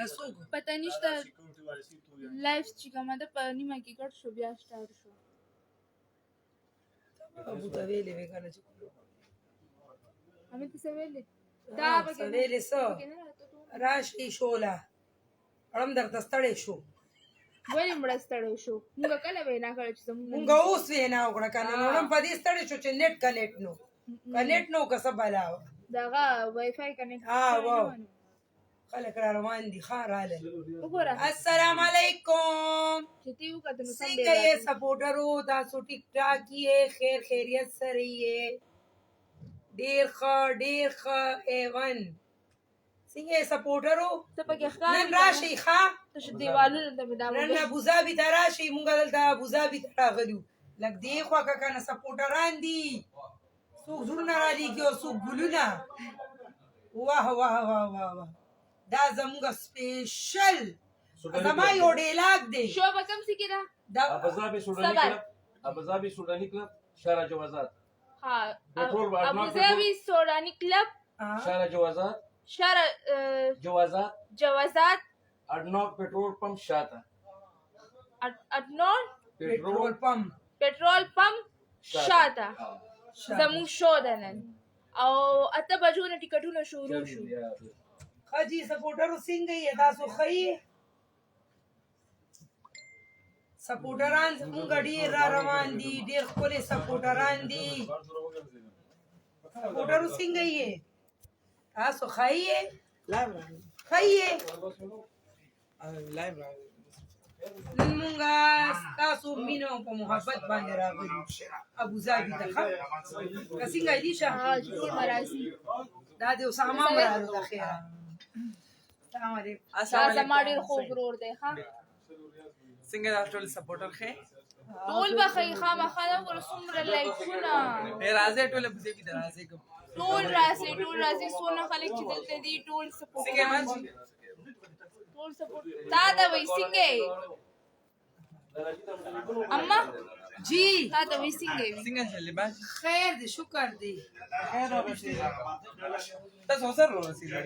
دا څوک؟ پته نشته. لایف چې کومه ده په نیمه کې کټ شو، بیا سټارټ شو. ابو ته ویلې وې کنه چې امې ته څه ویلې؟ دا پکې څه ویلې؟ څه پکې نه راته ټول. راشي شوله اړم درته ستړی شو. ولې مړه ستړی شو؟ مونږ کله وینا کړې چې زمونږ مونږ اوس وینا وکړه کنه، نو هم په دې ستړی شو چې نت کنیکټ نو کنیکټ نو که څه بلا وه. دغه وای فای کنیکټ ها، شوی نه واو. و نو. خلک را روان دي، ښه رالل. وګوره السلام علیکم. چې تی وکتل نو سم څنګه یې سپورټرو؟ تاسو ټیک ټاک یې؟ خیر خیریت سره یې؟ ډیر ښه، ډیر ښه. ایون څنګه یې سپورټرو؟ ته پکې ښکارې. نن راشئ ښه. ته شو دیوالونو ته مې دا نن موبایل. ابوظهبي ته راشئ، مونږ دلته ابوظهبي ته راغلو. لږ دې خوا که کنه سپورټران دي، څوک زړونه رالیږي او څوک ګلونه. واه واه واه واه واه، دا زموږ سپیشل زما یو ډیلاګ دی. شو به کوم څه کې ده؟ دا ابوظهبي سوډاني صبر. کلب، ابوظهبي سوډاني کلب، شارع جوازات. ها. پټرول به اډناک. ابوظهبي سوډاني کلب. ها. شارع جوازات. شهر جوازات. جوازات. اډناک پټرول پمپ شاته. اډنور پټرول پمپ. پټرول پمپ شاته زموږ شو ده نن، او 8 بجو نه ټیکټونه شروع شو. ښه جي سپورټرو، څنګه یې تاسو؟ ښه یې؟ سپورټران زمونږ ډېر را روان دي، ډېر ښکلي سپورټران دي. سپورټرو څنګه یې تاسو؟ ښه یې؟ ښه یې؟ نن مونږه ستاسو مینه او په محبت باندې راغلي ابوظهبي ته. ښه که څنګه دي شه؟ ها، چې ټول به راځي. دا د اسامه هم راغلو د خیره. السلام علیکم. دا زما ډېر خوږ ورور دی. ښه. څنګه دا ټول سپورټر ښه؟ ټول به ښه یي خامخا. دا وګوره څومره لایکونه. راځي ټول ابوظهبي ته راځي کوم. ټول راځي، ټول راځي. څونه خلک چې دلته دي ټول څنګه سپورټران مانجي؟ دي. ټول سپورټ تا ته وایي. څنګه یې اما؟ جی. تا ته وایي، څنګه یې؟ څنګه چلې باج؟ خیر دی، شکر دی. تاسو سره ورسېږئ.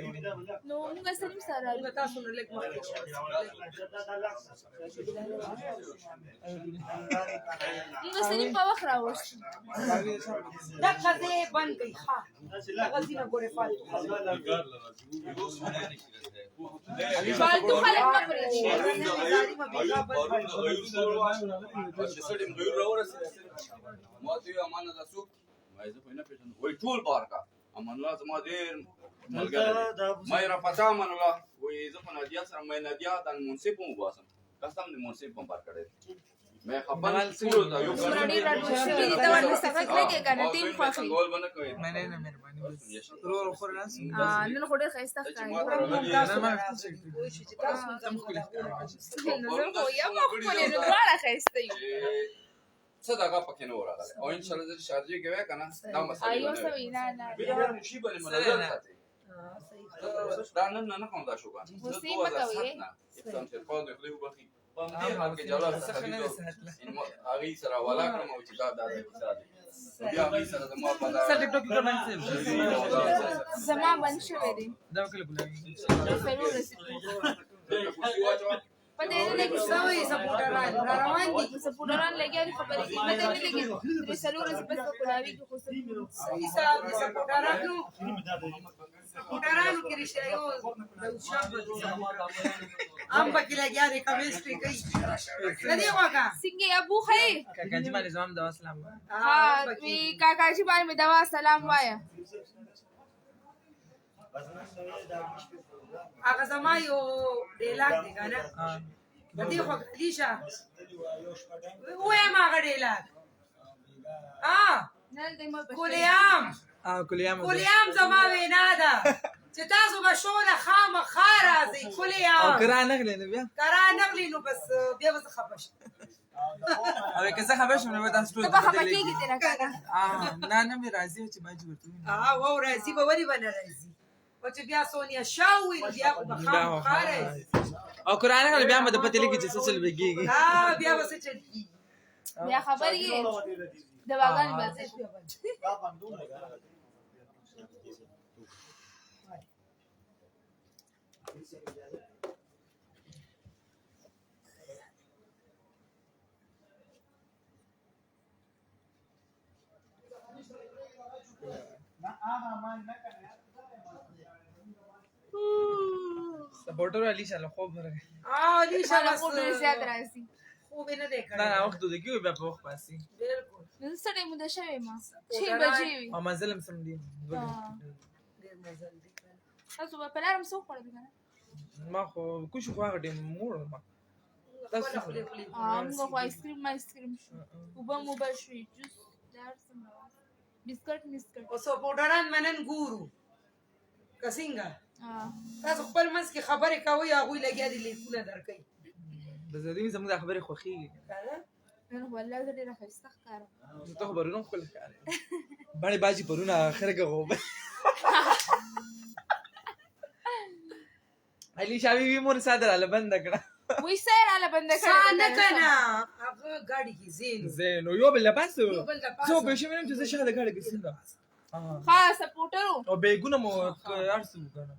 نو موږ سلیم سره موږ راغلو. تاسو نه لږ مخکې شو. موږ سلیم په وخت راوستو. دغه ځای بند کړئ ښه، دغه ځینه ګورې فالتو خلک. فالتو خلک مه پرېږدئ. ټول بار کا امان الله زما ډېر ملګری دی. ما یې راپاڅه امان الله وایي زه په نادیا سره مې نادیا د منصف هم وباسم، قسم د منصف هم بار کړی دی. مې خپل ټولو ته یو څومره ډېر راټول شوي دي، ته ورته غږ لګې که نه تیم خوښي. څنګول به نه کوې. مننه، مهرباني. ورور خور ناست. نن خو ډېر ښایسته ښکاري. موږ تاسو نه راغلو، پوه شئ چې تاسو سم ښکلي ښکاري. نو زه خو یم ښکلې، نو دواړه ښایسته یو. څه دغه پکې نه و راغلی او انشاءالله زه چې شارجې کې وای که نه دا مسئلې ایو به نه څه وې. وایي؟ نه نه. بیا شي باندې منظر ساتي. دا نن نه نه کوم دا شوګان. غصې مه کوئ. نه احسان شرفان د خدای وبخي په همدې حال کې جلال څه څخه نه لیدو. صحت له. هغې سره ولا کړم او چې دا دا دا کیسه ده. نو بیا هغې سره زما په دا څه ټیک ټاک کې باندې؟ زما بند شوی دی. دا کله کولاوي؟ څلور ورځې. کرسي واچوه. پته یې نه لګي. څه وایي سپورټران را روان دي؟ سپورټران لګیا دي خبرې کوي، پته یې نه لګي. 3-4 ورځې پس به کولاویږي خو څه. صحیح صاحب دي سپورټرانو، سپورټرانو کې رښتیا یو د شام په هم پکې لګیا دي، کمیسټري کوي د دې غوږه. څنګه یې ابو، ښه یې؟ کاکا جی باندې زمام دوا سلام وایه. ها وی کاکا جي باندې مې دوا سلام وایه. هغه زما یو ډیلاګ دی که نه د دې خو علیشه ووایم هغه ډیلاګ ها. نن دې مې کولیام. ها، کولیام. کولیام زما وینا ده چې تاسو به شوله خامخا راځئ کولیام. او کرا نه غلې نو بیا؟ کرا نغلی نو بس بیا به زه خفه شم. او که زه خبر شم نو به تاسو ټول ته به خفه کېږې ترې نه کاکا. نه نه، مې راځي چې باج ورته وینم. ها و راځي به، ولې به نه راځي؟ او چې بیا سونیا شاه وي نو بیا خو به خامخا راځي. او قرآن غل بیا مې د پته لګي چې څه چل بګیږي. ها، بیا به څه چل کېږي. بیا خبر یې دواګانې به څه. سپورټر علي شاله خوب ورغی. علي شاه ماله بس خوب ډېر زیات راځي. خوب یې نه دی کړی. نه نه، وخت د کیو بیا په وخت پاسي. بالکل. نو زه څه ټایم ویده شوې ما؟ 6 بجې وي. او منزل هم سم دی. ډېر مزل دی. تاسو به په لاره هم څه وخوړل که نه؟ ما خو کوشو، خو هغه ټیم موړ ما. خپله خولې خولې. موږ خو آیسکریم آیسکریم شو، اوبه مو اوبه شوې، جوس دا هر څه مو راوړل، بسکټ مسکټ. او سپورټران منن ګورو که څنګه تاسو خپل منځ کې خبرې کوئ، هغوی لګیا دي لیکونه درکوي. بس د دې زموږ د خبرې خوښیږي. که نه؟ نن خو والله زه ډېره ښایسته ښکارم. ته خو پرون هم ښکلې ښکارې. باندې باجي پرون خرګه غوب علي شاه وی مور ساده راله بند کړه. وایي څه یې راله بنده سا کړې؟ نه که نه، هغه ګاډي کې زین زه نو یو بل پاسه یو بل له پاسه. زه به شم چې زه شاده ګاډي کې څنګه ښه سپورټر و. او بیګونه مو هر څه وکړه.